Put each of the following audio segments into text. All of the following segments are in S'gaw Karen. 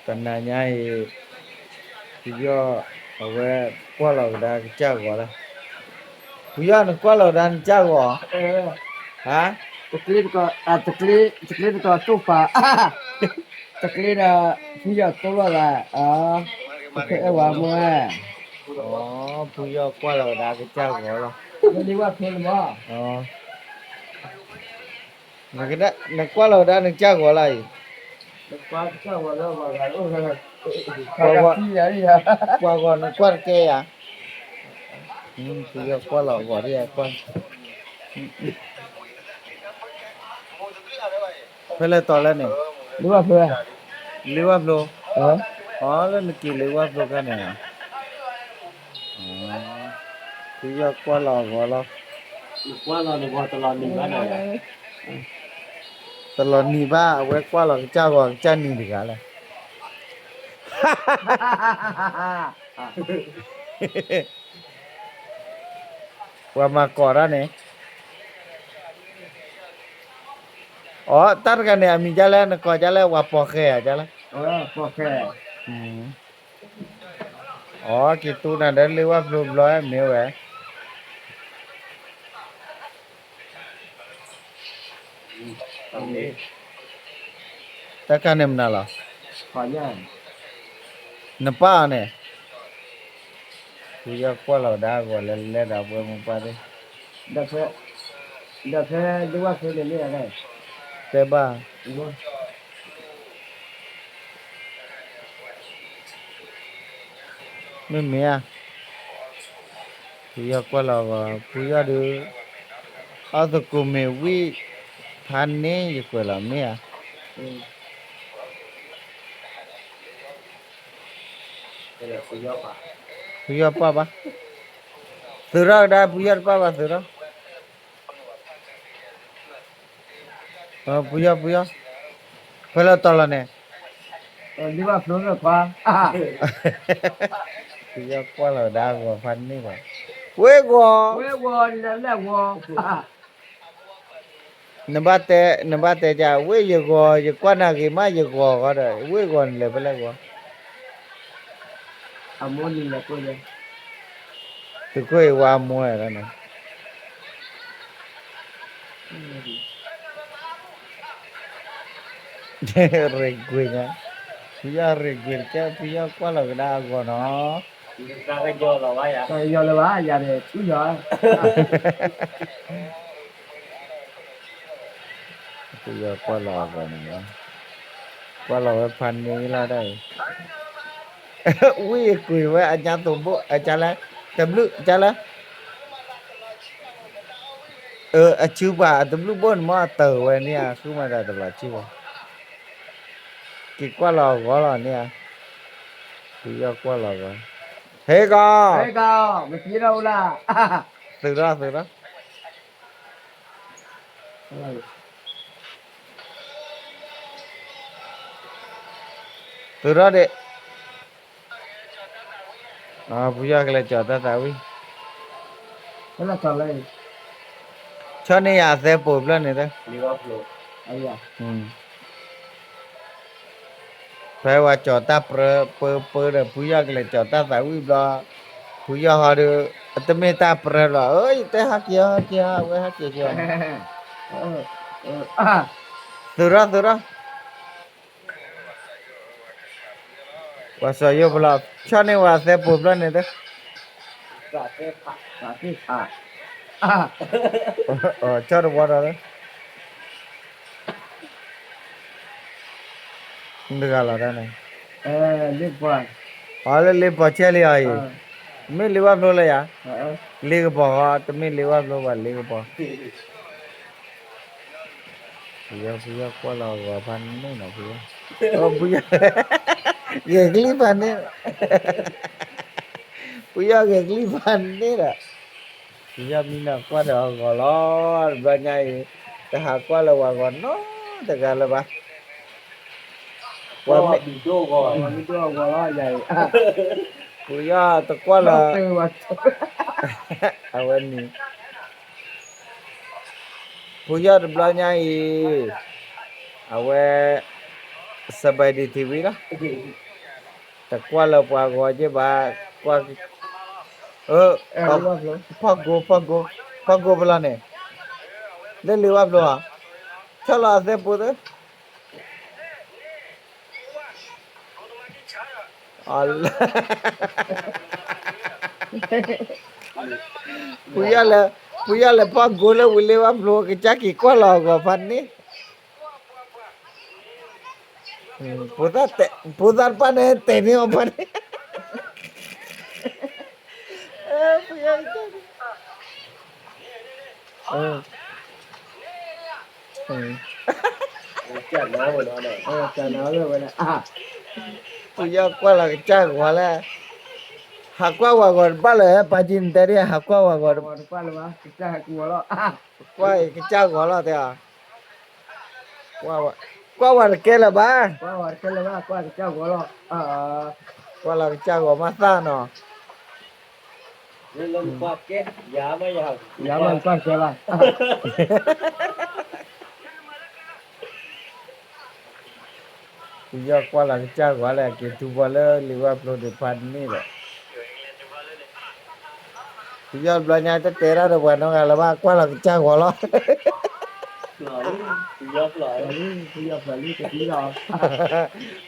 တနၤညါအံၤ ဖုယီၢ် အဝဲကွၢ်လီၤကဒါကစၢ်ဂီၤလီၤ. ဖုယီၢ် နကွၢ်လီၤကဒါနစၢ်ဂီၤ, ဟါ, တကျ့တကီး တကျ့တကီးတိၢ်ပာ်, တကျ့ဒီး ဖုယီၢ်တိၢ်လီၤသး, အဲၣ်ဝဲမိၢ်, ဖုယီၢ်ကွၢ်လီၤကဒါကစၢ်ဂီၤလီၤ. နကွၢ်လီၤကဒါနစၢ်ဂီၤလၢအံၤ, ပှၤဂီၤနကွၢ်တကဲယၤ, ဖုယီၢ်ကွၢ်လီၤဂီၤဒ်ယကွၢ်, ဖဲလဲၣ်တီၤလဲၣ်န့ၣ်, လ့ဝၢ်ဖျိ, လ့ဝၢ်ဖျိ, အီ လၢနက့ၤလ့ဝၢ်ဖျိခါန့ၣ်, ဖုယီၢ်ကွၢ်လီၤအဂီၤလီၤ, တလီၤနံၤဘၣ် အဝဲကွၢ်လီၤကစၢ်ဂီၤကစၢ်နံၤတဂၤလဲၣ်. ပှၤမၤကိးတၢ်န့ၣ်, အီ တၢ်တဂၤန့ၣ် အမံၤဒ်လဲၣ် နကိးဒ်လဲၣ် ပှၤပိာ်ဃဲဧါဒ်လဲၣ်, အီ က့ၤတူၢ်နၤဒီးလ့ဝၢ်ဖျိဘျီမ့ၢ်ဝဲ တၢ်ခါန့ၣ်မနုၤလီၤ, နပၢ်အီၤန့ၣ်, ဖုယီၢ်ကွၢ်လီၤကဒါအဂီၤလဲၤလဲၤဒီးပှဲမိၢ်ပှၢ်သ့ၣ်, ဒီးဖဲလ့ဝၢ်ဖျိန့ၣ်မ့ၢ်, တဲဘၣ် မ့မ့ၢ်ဧါ, ဖုယီၢ်ကွၢ်လီၤအဂီၤ ဖုယီၢ်ဒုး, အီၣ်သကိးမ့ၢ်ဝံၣ်ဖးန့ၢ်ယကွဲးလီၤမ့ၢ်ဧါ, ဖုယီၢ်ပၢ်ဘၣ်, သုးထီၣ်ကဒါ ဖုယီၢ်တပၢ်ဘၣ်သုးထီၣ် ဖုယီၢ် ဖုယီၢ်, ဖဲလၢတီၤလီၤန့ၣ်, ဖုယီၢ်ကွၢ်လီၤကဒါအဂီၤ ဖးန့ၢ်ဘၣ်, ဝ့ၢ်ဂီၤ, နဘၣ်တဲ နဘၣ်တဲဒ် ဝ့ၢ်ယဂီၤ ယကွၢ်နၤဂ့ၤမး ယဂီၤဃီဒီး ဝ့ၢ်ဂီၤနလဲၤဖဲလဲၣ်ဂီၤ, သုးခိၣ်အံၤဝါမူဝဲလီၤန့ၣ် ရ့ၣ်ကွံာ်ညါ, ဖုယီၢ်ရ့ၣ်ကွံာ်တကဲ ဖုယီၢ်ကွၢ်လီၤကဒါအဂီၤနီၤ, တယီၤလၢၤဘၣ် ယၤန့ၣ် ထူယီၤ ဖုယီၢ်ကွၢ်လီၤအဂီၤန့ၣ်, ကွၢ်လီၤဝဲဖးန့ၢ်လီၤဒၣ်အံၤ, ဝံၣ်ကွံာ်ဝဲအညါသိးဘိၣ် အကါလဲၣ်, တဘျုးကါလဲၣ်, အစုပှၤအတဘျုးဘိၣ်န့ၣ်မ့ၢ်အတၢ်ဝဲန့ၣ်ဧါ ဃုမၤသးတဘျီကံၢ်ဘၣ်, က့ၤကွၢ်လီၤအဂီၤလီၤန့ၣ်ဧါ, ဖုယီၢ်ကွၢ်လီၤအဂီၤ, ဟ့ၣ်ကီး, သုးထီၣ် သုးထီၣ် သုးထီၣ်ဒံး, ဖုယီၢ်ကလဲၤကၠီၤတၢ်သးဝံၣ်, ဆီန့ၢ်ယၤအသဲပိာ်ဖျၢၣ်န့ၣ်သၢ ဖဲဝဲကၠီၤတၢ်ပြၢပၢပၢဒီး ဖုယီၢ်ကလဲၤကၠီၤတၢ်သးဝံၣ်ဘျီ, ဖုယီၢ်ဟီဒီး တမ့ၢ်တၢ်ပြၢလီၤ, အၢ ယတဲဟးက့ၤဟီ ဟးက့ၤဟီ အဝဲဟးက့ၤက့ၤ, သုးထီၣ် သုးထီၣ်, ပှၤစီၤယိၣ်ဖျီ ဆီၣ်န့ၢ်ဝဲသဲပိာ်ဖျၢၣ်န့ၣ်သၢ ဆီၣ်တဝီဒီး တဂၤလီၤတၢ်န့ၣ်, အီၤလၢလ့ပီၤဆဲလံအီၤအံၤ, မ့ၢ်လ့ဝၢ်ဖျိလၢယၤ, လ့ကပီၤဃီ တမ့ၢ်လ့ဝၢ်ဖျိဘၣ် လ့ကပီၤ, ဖုယီၢ် ဖုယီၢ်ကွၢ်လီၤဂီၤဖးန့ၣ်နီၤ ဖုယီၢ်, ဖုယီၢ်, ဂဲၤကလံၣ်ဖးန့ၣ်, ဖုယီၢ်ဂဲၤကလံၣ်ဖးန့ၣ်ဒီး ဖုယီၢ်မံနီၤကွၢ်ဒီးအဂီၤလီၤ, တဘျီညါအံၤ တဟးကွၢ်လၢၤဝဲဂီၤနီတဂၤလၢၤဘၣ်, ပှၤမ့ၢ်, ဖုယီၢ်တကွၢ်လၢၤ, အဝဲန့ၣ် ဖုယီၢ်တဘျီညါအံၤ, အဝဲ စဘဲဒံထံဝံၤလီၤ, တကွၢ်လၢပှၤဂီၤက့ဘၣ်, ကွၢ်, ဖီၣ်ကိ, ဖီၣ်ကိ, ဖီၣ်ကိပလီၢ်န့ၣ်, လၢလံာ်ဝါဖျိဧါ, ဆီၣ်လီၤအသဲပူၤသၢ, ဖုယီၢ်လၢ, ဖုယီၢ်လၢဖီၣ်ကိလၢဝံၤလံာ်ဝါဖျိ ကစၢ်က့ၤကွၢ်လီၤအဂီၢ်ဖးန့ၣ် ဖိသၣ်တပၣ်န့ၣ်တဲာ်န့ၢ်အီၤဖးန့ၣ်, ဖုယီၢ်ကွၢ်လီၤကစၢ်ဂီၤလၢ, ဟးကွၢ်ဝဲဂီၤတဘၣ်လၢၤ ပာ်ကံနတဲဒ် ဟးကွၢ်ဝဲဂီၤတဘၣ်လၢၤဘၣ်, ကွၢ်ကစၢ်ဂီၤလီၤတဲအီၤ, ကွၢ်ဝဲတကဲလၢၤဘၣ်, ကွၢ်လီၤကစၢ်ဂီၤမးသၣ်နီၤ, ယၤမးကွၢ်ကဲဘၣ်, ဖုယီၢ်ကွၢ်လီၤကစၢ်ဂီၤလၢအက့ၤထူဘီလၢလံာ်ဝါဖျိဒံးဖးန့ၣ်ဒီး, ဖုယီၢ်ဘျီညါတတဲဒၣ်ဒီးပှၤနီတဂၤလၢၤဘၣ် ကွၢ်လီၤကစၢ်ဂီၤလီၤ,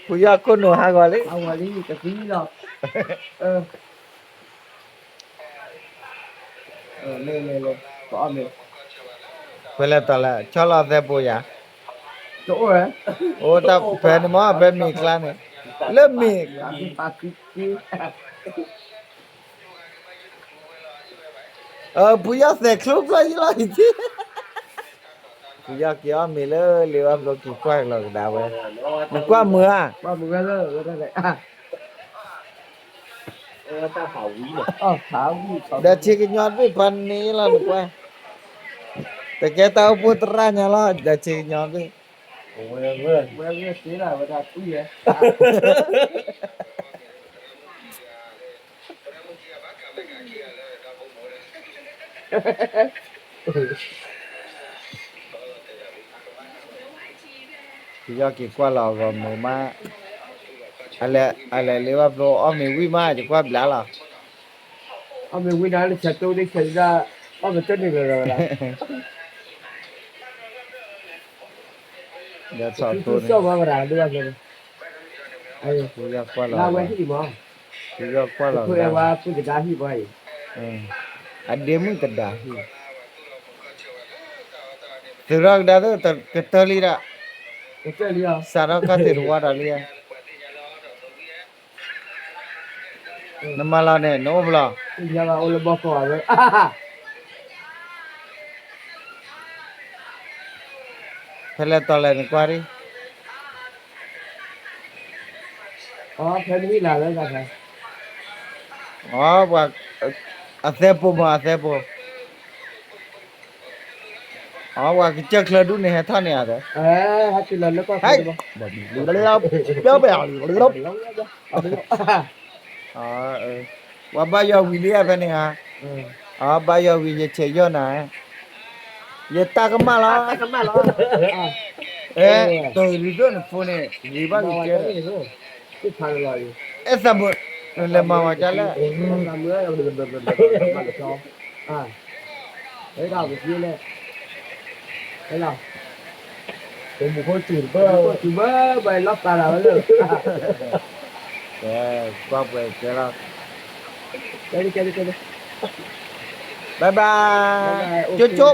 ဖုယီၢ်ခိၣ်နူာ်ဟးဂီၤလံ, ဖဲလဲၣ်တီၤလဲၣ် ဆီၣ်လီၤသဲပူၤယၤ, အိၣ်တၢ်ဖဲန့ၣ်မ့ၢ် ဖဲမ့ၢ်ကျါန့ၣ်, လၢမ့ၢ် ဖုယီၢ်သဲးချိဖျီယံလီၤအံၤ, ဖုယီၢ်က့ၤအီၣ်မ့ၤလၢလံာ်ဝါဖျိက့ၤကွၢ်လီၤကဒါဝဲ, နကွၢ်မုာ်ဧါ, ဒီးဆ့ကညီတဘ့ၣ်ဖးန့ၣ်လီၤနကွၢ်, တကဲတၢ်အိၣ်ဖှိၣ်သရၣ်ညါလီၤ ဒီးဆ့ကညီတဘ့ၣ် ဖုယီၢ်က့ၤကွၢ်လီၤအဂီၢ်မုာ်မး, အလဲၤလံာ်ဝါဖျိအီၣ်မ့ၤဝံၣ်မး ယကွၢ်ဘျါလီၤ, အီၣ်မ့ၤဝံၣ်နၤလၢဆဲးတိၢ်ဒ်ဆဲးဒၣ်, အီၣ်မ့ၤတန့ၢ်လၢၤလီၤဝဲဒၣ်, ဒီးထီၣ်တိၢ်န့ၣ်, ဖုယီၢ်ကွၢ်လီၤ, ဖုယီၢ်ကွၢ်လီၤကဒါ, အဒ့မုၣ်ကဒါဟံၣ်, သုးထီၣ်ကဒါသု ကတၢၢ်လံဒၣ်, စးထီၣ်ခါသ့ၣ်တဝါဒီးလံ, နမၤလီၤန့ၣ် နအိၣ်ဖဲလဲၣ်, ဖဲလဲၣ်တီၤလဲၣ်နကွၢ်ဒံး, အသဲပိာ်မး အသဲပိာ်, အဝဲကစၢၢ်ချၢဒူၣ်န့ၣ် ဟဲထီၣ်န့ၣ်ဧါ, ပျီပျီ, ပှၤဘါယွၤဝံၤလံဧါဖဲန့ၣ်ဧါ, အဘါယွၤဝံၤ ယဆဲးယီၢ်နၤ, ယတၢ်ကမၣ်လီၤ, အဲ, တရံးဒိၣ်နဖိန့ၣ် ဂ့ၤဘၣ်ဂ့ၤကဲ, အဲသးမုာ်, နလဲၤမၤဝဲဒ်လဲၣ်, ကွၢ်ပှဲၤကဲလီၤ, bye bye, ကၠိကၠိ,